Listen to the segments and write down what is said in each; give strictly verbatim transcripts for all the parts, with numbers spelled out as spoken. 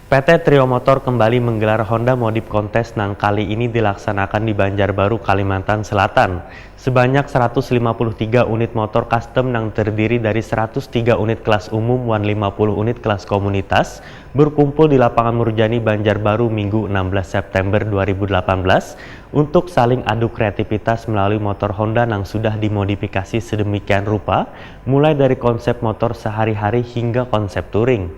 P T Trio Motor kembali menggelar Honda Modif Contest nang kali ini dilaksanakan di Banjarbaru, Kalimantan Selatan. Sebanyak seratus lima puluh tiga unit motor custom nang terdiri dari seratus tiga unit kelas umum wan lima puluh unit kelas komunitas berkumpul di Lapangan Murjani, Banjarbaru, Minggu enam belas September dua ribu delapan belas untuk saling adu kreativitas melalui motor Honda nang sudah dimodifikasi sedemikian rupa, mulai dari konsep motor sehari-hari hingga konsep touring.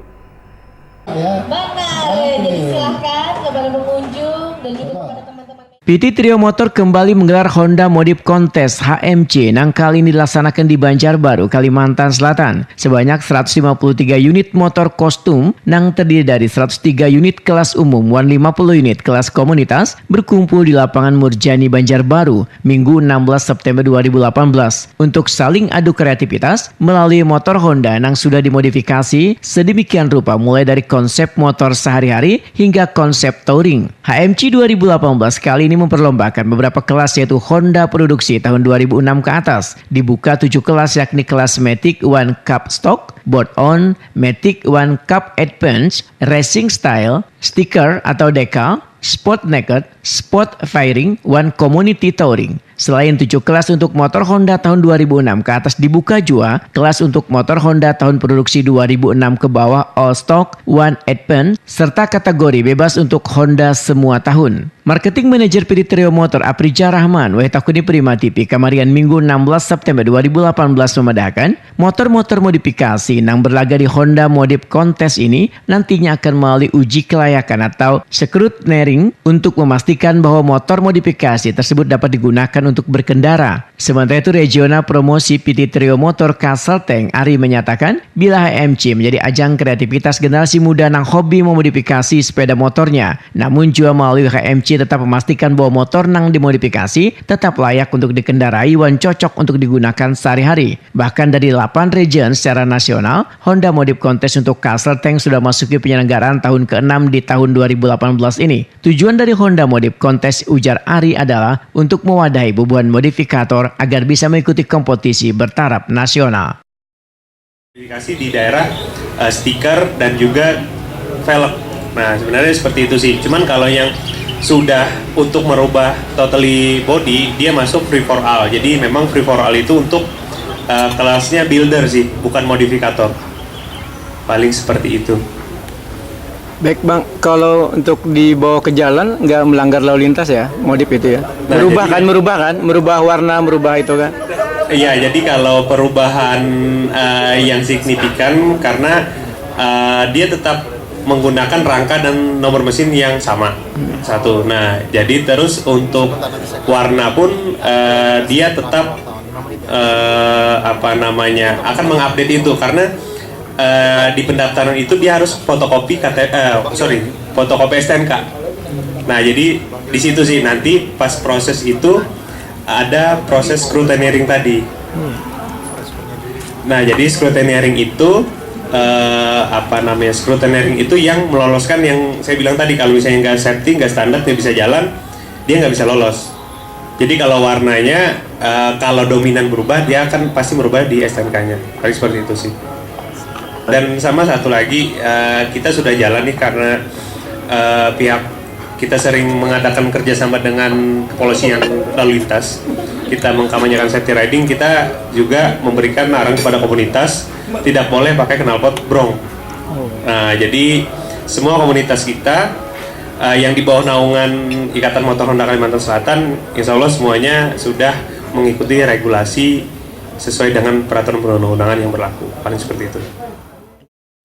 Benar, ya. Jadi silahkan kepada pengunjung dan juga kepada teman-teman. P T Trio Motor kembali menggelar Honda Modif Contest H M C nang kali ini dilaksanakan di Banjarbaru, Kalimantan Selatan. Sebanyak seratus lima puluh tiga unit motor kostum nang terdiri dari seratus tiga unit kelas umum wan lima puluh unit kelas komunitas berkumpul di Lapangan Murjani, Banjarbaru, Minggu enam belas September dua ribu delapan belas untuk saling adu kreativitas melalui motor Honda nang sudah dimodifikasi sedemikian rupa, mulai dari konsep motor sehari-hari hingga konsep touring. H M C dua ribu delapan belas kali ini memperlombakan beberapa kelas, yaitu Honda produksi tahun dua ribu enam ke atas. Dibuka tujuh kelas, yakni kelas Matic One Cup Stock, Board On, Matic One Cup Advance, Racing Style, Sticker atau Decal, Sport Naked, Sport Firing, wan Community Touring. Selain tujuh kelas untuk motor Honda tahun dua ribu enam ke atas, dibuka jua kelas untuk motor Honda tahun produksi dua ribu enam ke bawah, All Stock, One Advance, serta kategori bebas untuk Honda semua tahun. Marketing Manager P T Trio Motor, Aprija Rahman, wayah takuni Prima T V kamarian Minggu enam belas September dua ribu delapan belas, memadahakan motor-motor modifikasi nang berlaga di Honda Modif Contest ini nantinya akan melalui uji kelayakan atau scrutineering untuk memastikan bahwa motor modifikasi tersebut dapat digunakan untuk berkendara. Sementara itu, Regional Promosi P T Trio Motor Kalsel Tank Ari menyatakan, bila H M C menjadi ajang kreativitas generasi muda nang hobi memodifikasi sepeda motornya, namun jua melalui H M C tetap memastikan bahwa motor nang dimodifikasi tetap layak untuk dikendarai wan cocok untuk digunakan sehari-hari. Bahkan dari delapan region secara nasional, Honda Modif Contest untuk Kalsel Tank sudah masuki penyelenggaraan tahun keenam di tahun dua ribu delapan belas ini. Tujuan dari Honda Modif Contest, ujar Ari, adalah untuk mewadahi bubuhan modifikator agar bisa mengikuti kompetisi bertaraf nasional. Modifikasi di daerah uh, stiker dan juga velg. Nah, sebenarnya seperti itu sih. Cuman kalau yang sudah untuk merubah totally body, dia masuk free for all. Jadi memang free for all itu untuk uh, kelasnya builder sih, bukan modifikator. Paling seperti itu. Baik bang, kalau untuk dibawa ke jalan nggak melanggar lalu lintas ya, modif itu ya? Nah, merubah jadi, kan, merubah kan, merubah warna, merubah itu kan? Iya, jadi kalau perubahan uh, yang signifikan karena uh, dia tetap menggunakan rangka dan nomor mesin yang sama satu. Nah, jadi terus untuk warna pun uh, dia tetap uh, apa namanya akan mengupdate itu karena uh, di pendaftaran itu dia harus fotokopi KTP, uh, sorry, fotokopi STNK. Nah, jadi di situ sih nanti pas proses itu ada proses scrutineering tadi. Nah, jadi scrutineering itu uh, apa namanya scrutineering itu yang meloloskan yang saya bilang tadi kalau misalnya nggak safety, nggak standar, nggak bisa jalan, dia nggak bisa lolos. Jadi kalau warnanya uh, kalau dominan berubah, dia akan pasti berubah di STNK-nya. Paling seperti itu sih. Dan sama satu lagi, uh, kita sudah jalan nih karena uh, pihak kita sering mengadakan kerjasama dengan kepolisian lalu lintas. Kita mengkampanyekan safety riding, kita juga memberikan arahan kepada komunitas tidak boleh pakai knalpot brong. Nah, jadi semua komunitas kita uh, yang di bawah naungan Ikatan Motor Honda Kalimantan Selatan, insya Allah semuanya sudah mengikuti regulasi sesuai dengan peraturan perundang-undangan yang berlaku. Paling seperti itu.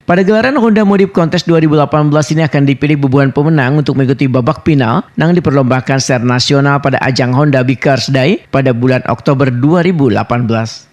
Pada gelaran Honda Modif Contest dua ribu delapan belas ini akan dipilih bubuhan pemenang untuk mengikuti babak final nang diperlombakan secara nasional pada ajang Honda Bikers Day pada bulan Oktober dua ribu delapan belas.